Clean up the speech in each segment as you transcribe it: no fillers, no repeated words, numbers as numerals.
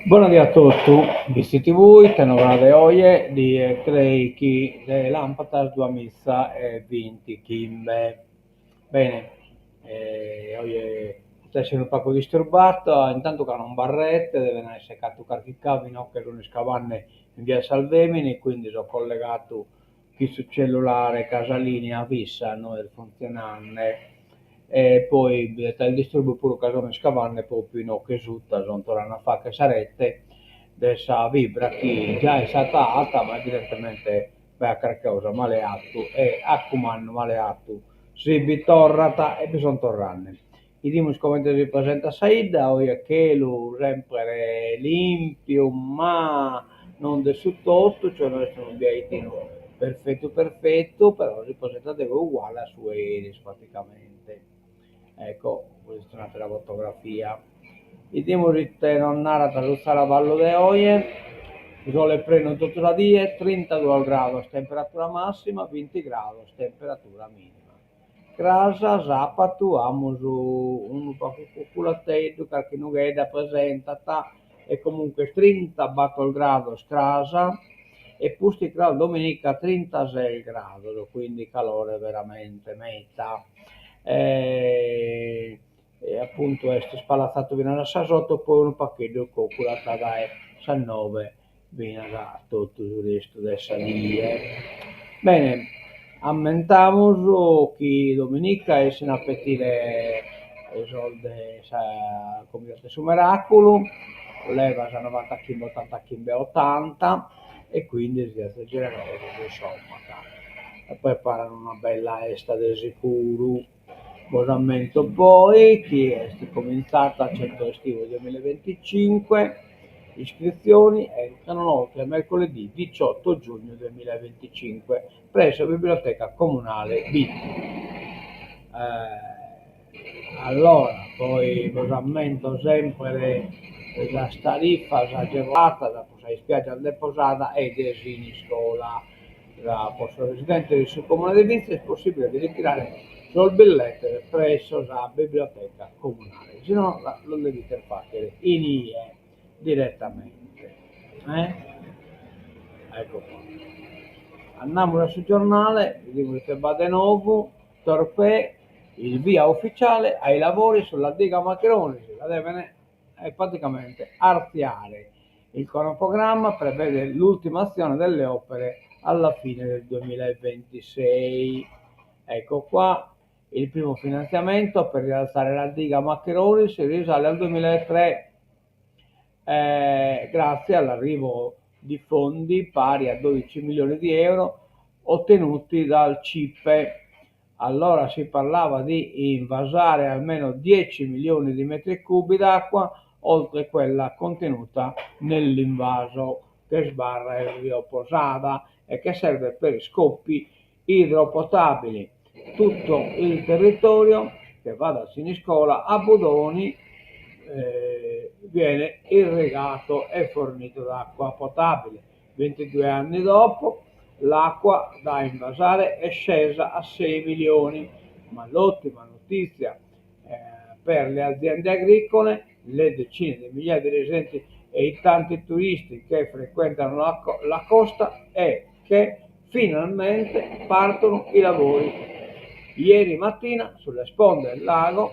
Bona die a totu, Bitzi TV, ite novas de oje, die treichi de làmpadas duamiza e bintichimbe. Bene, oje at a essere unu pagu disturbata, intantu ca non b'at rete, devet aer secatu carchi cavu inoghe sun iscavande in via Salvemini, quindi so collegatu chin su cellulare ca sa linea fissa no est funtzionande e poi bi at aer disturbu puru ca sun iscavande propriu inoghe suta, sun torrande a fagher sa rete de sa fibra chi già est istata 'atta ma evidentemente b'aiat carchi cosa male 'attu e a cumandu male 'attu si bi torrat e bi sun torrande. 'Idimus comente si presentat sa 'idda, oje chelu semper limpiu ma non de su totu, cioè no est unu biaitinu perfetu perfetu, però si presentat de uguale a su 'e eris praticamente. Ecco, custa est un'atera fotografia. 'Idimus ite nos narat su zaraballu de oje, sole prenu totu sa die, trintaduos grados temperatura massima, binti grados temperatura minima. Cras, sàpatu, amus unu pagu cuculateddu, carchi nughedda presentat e comunque trintabator grados cras e pustis cras dominica trintases grados, quindi calore veramente meda. E apuntu est ispalatzadu finas a sas oto, poi unu pagheddu còculat dae sas noe finas a totu su restu de sa die. Bene, ammentamus chi dominica essin a petire sos de sa Comunidade de su Meraculu, levas novantachimbe otantachimbe otanta, e quindi si est generosos insomma ca preparan una bella 'esta de sicuru. Bos ammento poi chi est comintzata Centro Estivo duemilaventicinque, iscrizioni entrano oltre mercoledì diciotto giugno duemilaventicinque presso Biblioteca Comunale Bitzi. Allora, poi bos ammento sempre sas tarifas agevoladas pro sas ispiàgias de Posada e de Siniscola. Pro sos residentes de su Comune de Bitzi est possìbile de ritirare sos billetes presso sa Biblioteca Comunale, si no los devides fàghere inie diretamente. Ecco qua. Andamus a su giornale, bidimus ite b'at de nou, Torpè, il via ufficiale ai lavori sulla diga Maccheronis, la devono praticamente artziare Il cronoprogramma prevede l'ultimazione delle opere alla fine del 2026. Ecco qua il primo finanziamento per rialzare la diga Maccheronis risale al 2003, eh, grazie all'arrivo di fondi pari a 12 milioni di euro ottenuti dal CIPE. Allora si parlava di invasare almeno 10 milioni di metri cubi d'acqua oltre quella contenuta nell'invaso che sbarra il rio Posada e che serve per scopi idropotabili. Tutto il territorio che va da Siniscola a Budoni. Viene irrigato e fornito d'acqua potabile. 22 anni dopo, l'acqua da invasare è scesa a 6 milioni, ma l'ottima notizia per le aziende agricole, le decine di migliaia di residenti e i tanti turisti che frequentano la costa è che finalmente partono i lavori. Ieri mattina, sulle sponde del lago,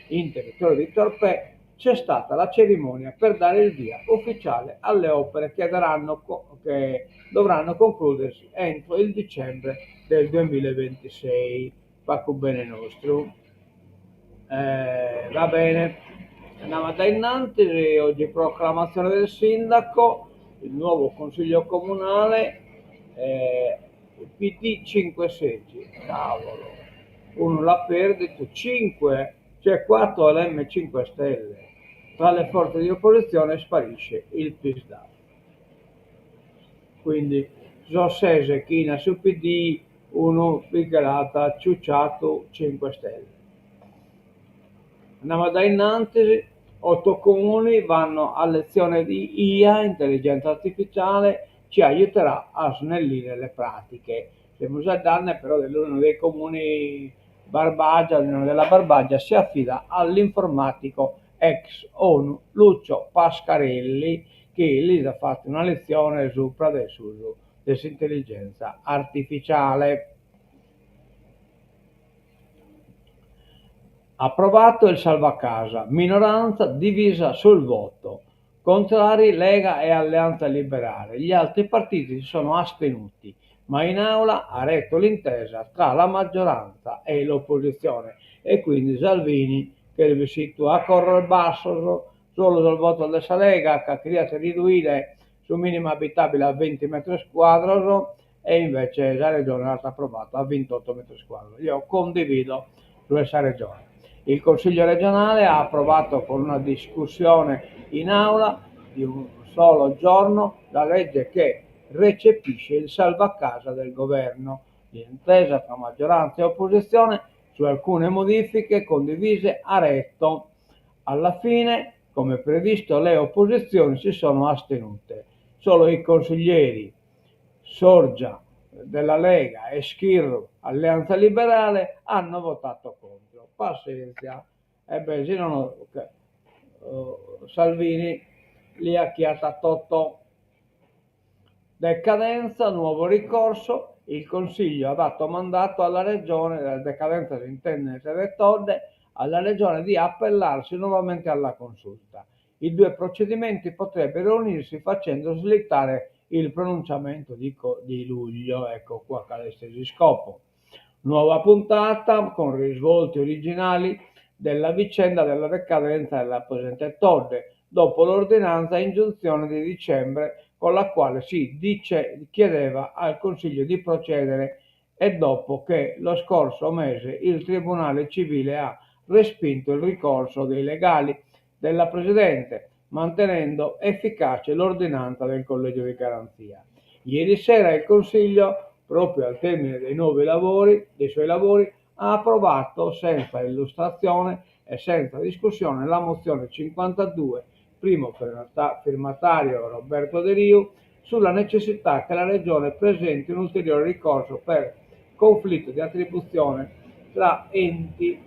in territorio di Torpè, c'è stata la cerimonia per dare il via ufficiale alle opere che, daranno, che dovranno concludersi entro il dicembre del 2026. Pacu bene nostru. Va bene, andiamo a innanti, oggi proclamazione del sindaco, il nuovo consiglio comunale, PD 5 seggi, cavolo, uno l'ha perdito, 5, cioè 4 LM 5 Stelle, tra le forze di opposizione sparisce il PSDAF. Quindi sos ses chi in su PD unu bi che l'at ciuciatu 5 Stelle. Andiamo da innanti, 8 comuni vanno a lezione di IA, intelligenza artificiale, ci aiuterà a snellire le pratiche. Semus faeddende però de unu dei comuni Barbagia, l'Unione della Barbagia si affida all'informatico ex ONU Lucio Pascarelli chi lis at fatu una letzione subra de s'usu de s'intelligentza artificiale. Approvato il salvacasa, minoranza divisa sul voto. Contrari Lega e Alleanza Liberale, gli altri partiti si sono astenuti, ma in aula ha retto l'intesa tra la maggioranza e l'opposizione e quindi Salvini ch'est bessidu a corros bassos solu sos votos de sa Lega ca cheriat riduire su minimu abitabile a 20 metros cuadros e invece sa Regione l'at aprovadu a 28 metros cuadros. Io condivido su 'e sa Regione. Il Consiglio regionale ha approvato con una discussione in aula di un solo giorno la legge che recepisce il salvacasa del governo. L'intesa tra maggioranza e opposizione su alcune modifiche condivise ha retto. Alla fine, come previsto, le opposizioni si sono astenute. Solo i consiglieri Sorgia della Lega e Schirru, Alleanza Liberale, hanno votato contro. Passientzia. E beh, si nono Salvini li 'achiat totu. Decadenza, nuovo ricorso, il Consiglio ha dato mandato alla Regione, la decadenza si intendet de Todde, alla Regione di appellarsi nuovamente alla Consulta. I due procedimenti potrebbero unirsi facendo slittare il pronunciamento di, di luglio, ecco qua cale est s'iscopo. Nuova puntata con risvolti originali della vicenda della decadenza della Presidente Todde, dopo l'ordinanza ingiunzione di dicembre con la quale si dice, chiedeva al Consiglio di procedere e dopo che lo scorso mese il Tribunale civile ha respinto il ricorso dei legali della Presidente, mantenendo efficace l'ordinanza del Collegio di Garanzia. Ieri sera il Consiglio, proprio al termine dei, nuovi lavori, dei suoi lavori, ha approvato senza illustrazione e senza discussione la mozione 52, primo firmatario Roberto Deriu, sulla necessità che la Regione presenti un ulteriore ricorso per conflitto di attribuzione tra enti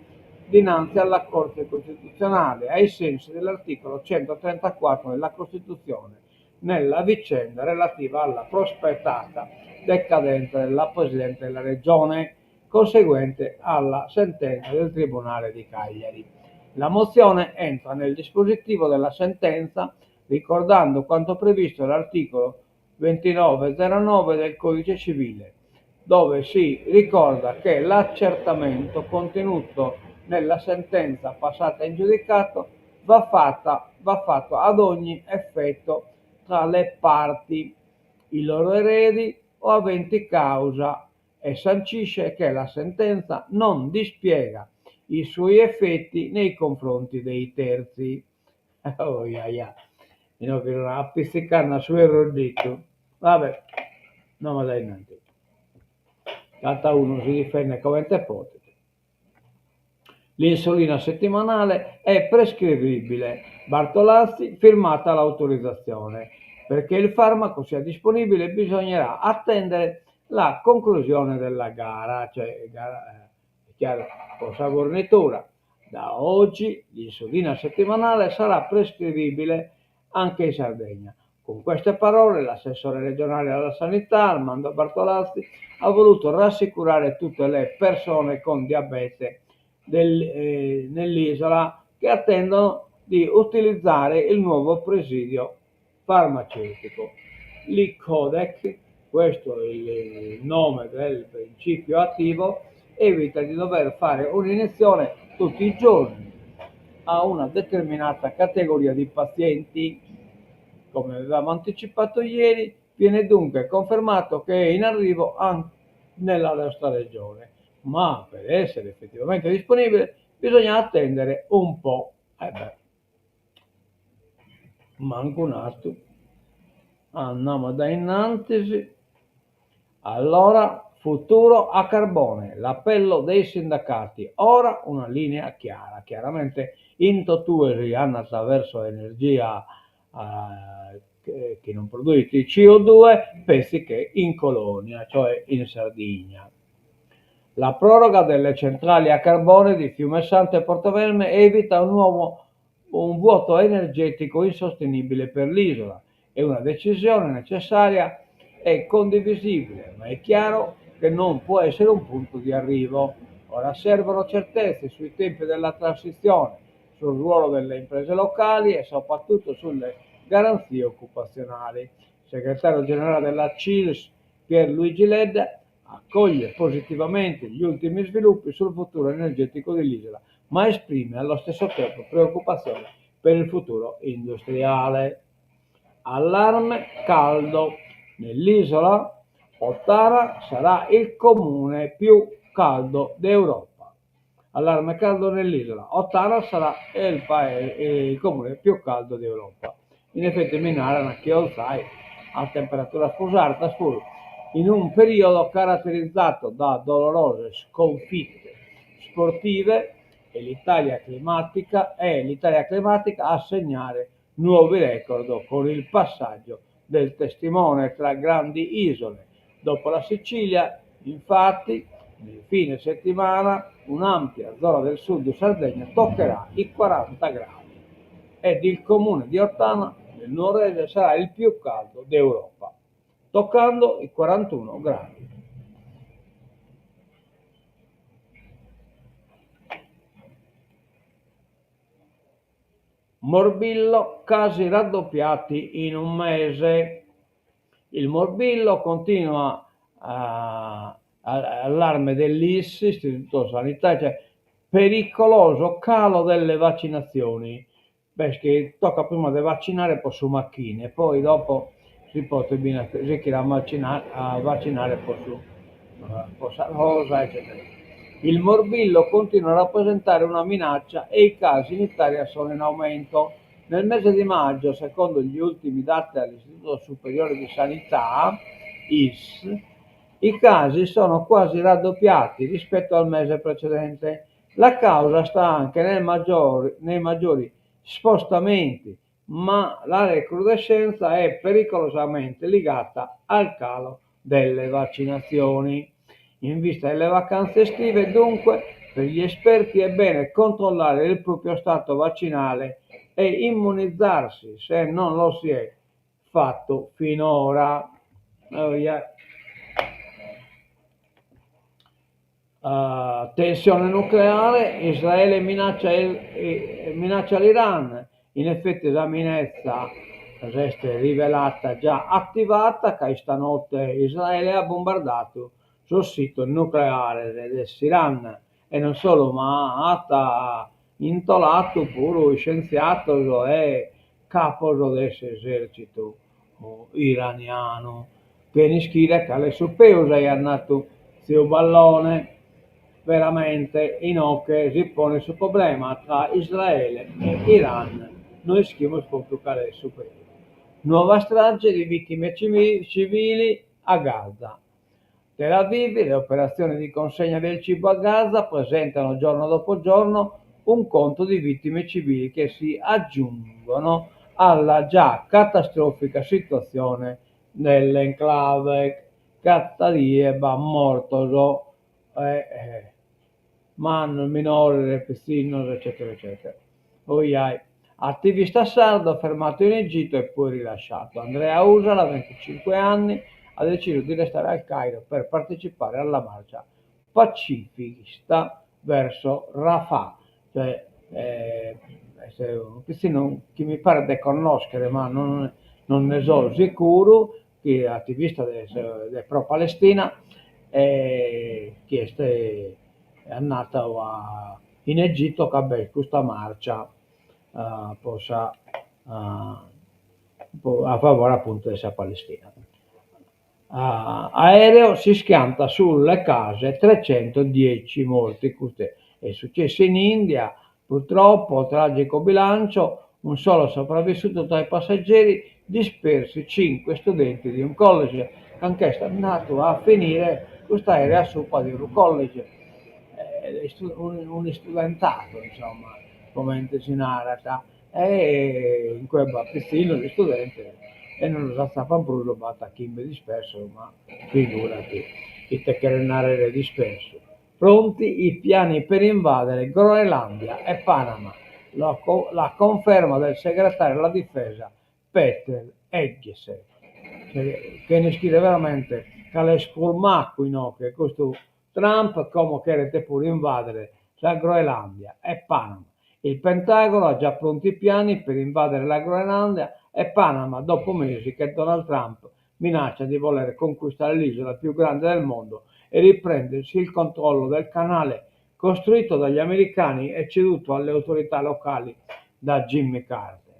dinanzi alla Corte Costituzionale, ai sensi dell'articolo 134 della Costituzione, nella vicenda relativa alla prospettata decadenza della Presidente della Regione, conseguente alla sentenza del Tribunale di Cagliari. La mozione entra nel dispositivo della sentenza ricordando quanto previsto dall'articolo 2909 del Codice civile, dove si ricorda che l'accertamento contenuto nella sentenza passata in giudicato va, fatta, va fatto ad ogni effetto tra le parti, i loro eredi o aventi causa e sancisce che la sentenza non dispiega i suoi effetti nei confronti dei terzi. Oh, ia, ia. Inoghe a pitzicare su erroditu. Vabbè, no ma dai innanti. Cada unu si difendet comente podet. L'insulina settimanale è prescrivibile. Bartolazzi, firmata l'autorizzazione. Perché il farmaco sia disponibile bisognerà attendere la conclusione della gara, cioè gara, è chiaro, pro sa fornitura. Da oggi l'insulina settimanale sarà prescrivibile anche in Sardegna. Con queste parole l'assessore regionale alla sanità, Armando Bartolazzi, ha voluto rassicurare tutte le persone con diabete del, eh, nell'isola che attendono di utilizzare il nuovo presidio farmaceutico. L'Icodec, questo è il nome del principio attivo, evita di dover fare un'iniezione tutti i giorni a una determinata categoria di pazienti. Come avevamo anticipato ieri, viene dunque confermato che è in arrivo anche nella nostra regione, ma per essere effettivamente disponibile bisogna attendere un po'. Eh beh. Mancu un'attu. Andamu dae innantis. Allora, futuro a carbone, l'appello dei sindacati, ora una linea chiara. Chiaramente in totue si andat verso energia chi non produit CO due, petzi che in colonia, cioè in Sardigna. La proroga delle centrali a carbone di Fiume Santo e Portovesme evita un nuovo un vuoto energetico insostenibile per l'isola. È una decisione necessaria e condivisibile, ma è chiaro che non può essere un punto di arrivo. Ora servono certezze sui tempi della transizione, sul ruolo delle imprese locali e soprattutto sulle garanzie occupazionali. Il segretario generale della CILS, Pierluigi Ledda, accoglie positivamente gli ultimi sviluppi sul futuro energetico dell'isola, ma esprime allo stesso tempo preoccupazione per il futuro industriale. Allarme caldo. Nell'isola Ottana sarà il comune più caldo d'Europa. Allarme caldo nell'isola. Ottana sarà il, paese, il comune più caldo d'Europa. In effetti mi naran chi Olzai a temperaturas prus artas puru, in un periodo caraterizzato da dolorose sconfitte sportive e l'Italia climatica, è l'Italia climatica a segnare nuovi record con il passaggio del testimone tra grandi isole. Dopo la Sicilia, infatti, nel fine settimana un'ampia zona del sud Sardegna toccherà i 40 gradi ed il comune di Ottana, nel Nuorese, sarà il più caldo d'Europa, toccando i 41 gradi. Morbillo, casi raddoppiati in un mese. Il morbillo continua a allarme dell'ISS, Istituto Sanitario, cioè pericoloso calo delle vaccinazioni. Beh, che toccat prima de vaccinare po su machine, poi dopo si potet sighire a a vaccinare po su po sa cosa eccetera. Il morbillo continua a rappresentare una minaccia e i casi in Italia sono in aumento. Nel mese di maggio, secondo gli ultimi dati dall'Istituto Superiore di Sanità, ISS, i casi sono quasi raddoppiati rispetto al mese precedente. La causa sta anche nel maggior, nei maggiori spostamenti, ma la recrudescenza è pericolosamente ligata al calo delle vaccinazioni. In vista delle vacanze estive, dunque, per gli esperti è bene controllare il proprio stato vaccinale e immunizzarsi se non lo si è fatto finora. Oh, yeah. Uh, tensione nucleare, Israele minaccia, il, eh, minaccia l'Iran. In effetti sa minetza s'est rivelata già attivata ca istanotte Israele at bombardadu sos sitos nucleares de s'Iran e non solu ma at intoladu puru iscientziados e capos de s'esercitu iranianu. Chene ischire cale est su peus, aiat nadu tziu Ballone. Veramente inoghe si ponet su problema tra Israele e Iran, no ischimus propriu cale est su peus. Nuova strage di vittime civili a Gaza. Tel Aviv, le operazioni di consegna del cibo a Gaza presentano giorno dopo giorno Un conto di vittime civili che si aggiungono alla già catastrofica situazione nell'enclave. Cada die b'at mortos e mannos, minores, pitzinnos eccètera eccètera. Oiai. Attivista sardo fermato in Egitto e poi rilasciato. Andrea Usala, 25 anni, ha deciso di restare al Cairo per partecipare alla marcia pacifista verso Rafah, cioè est unu pitzinnu chi mi paret de connòschere ma non non nde so sicuru, chi ativista de de pro Palestina e chi est andadu a in Egitto ca b'est custa marcia po sa a favore apuntu de sa Palestina. Aereo si schianta sulle case, 310 morti, custu est sucessu in India, purtroppo, tragico bilancio, un solo sopravvissuto tra i passeggeri, dispersi 5 studenti di un college, ca nch'est andadu a finire custu aereo a supa de unu college, un'istudentadu insomma, comente si narat E in cue b'at pitzinnos, istudentes, e non los atzapan prus, b'at chimbe dispersos, ma figurati ite cheret nàrrere dispersu. Pronti i piani per invadere Groenlandia e Panama, la conferma del segretario alla difesa Pete Hegseth. Chene ischire veramente cale est prus macu inoghe, custu Trump como cheret puru invàdere sa Groenlàndia e Panama. Il Pentagono ha già pronti i piani per invadere la Groenlandia e Panama dopo mesi che Donald Trump minaccia di voler conquistare l'isola più grande del mondo e riprendersi il controllo del canale costruito dagli americani e ceduto alle autorità locali da Jimmy Carter.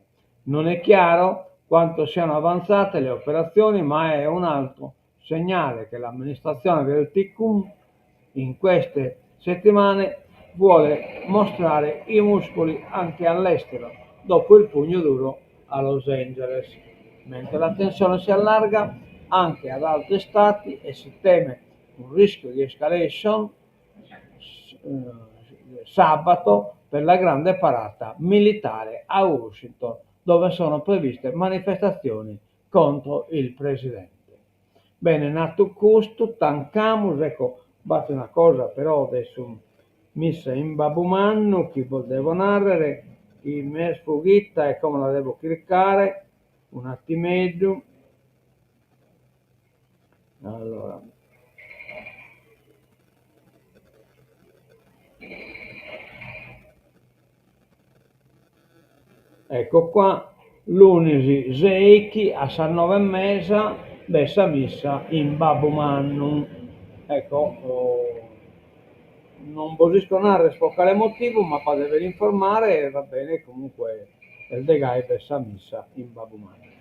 Non è chiaro quanto siano avanzate le operazioni, ma è un altro segnale che l'amministrazione del Tycoon in queste settimane vuole mostrare i muscoli anche all'estero, dopo il pugno duro a Los Angeles. Mentre la tensione si allarga anche ad altri stati e si teme un rischio di escalation sabato per la grande parata militare a Washington, dove sono previste manifestazioni contro il presidente. Bene, natu custu, tancamus, ecco, b'at una cosa però de su missa in Babbu Mannu chi bos devo nàrrere, chi m'est fughita e como la devo chircare, un'attimeddu. Allora. Ecco qua, lunis seichi a sas noe e mesa b'est sa missa in Babbu Mannu. Ecco, non bos isco narrer pro cale motivu, m'apo a dever informare e va bene, comunque est de gai b'est sa missa in Babbu Mannu.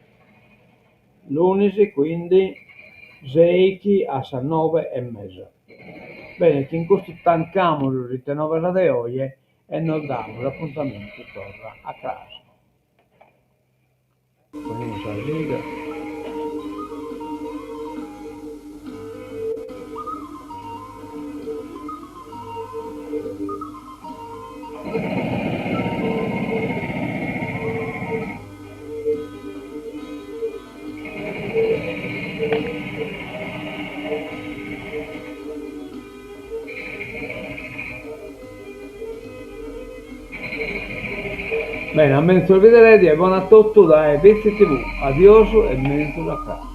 Lunis, quindi, seichi a sas noe e mesa. Bene, chin custu tancamus s'Ite Novas de oje e nos damus apuntamentu torra a cras. Ponimus sa sigla. Bene, a menzus bideredi e bona a totu dae Bitzi TV. Adiosu e menzus a cras.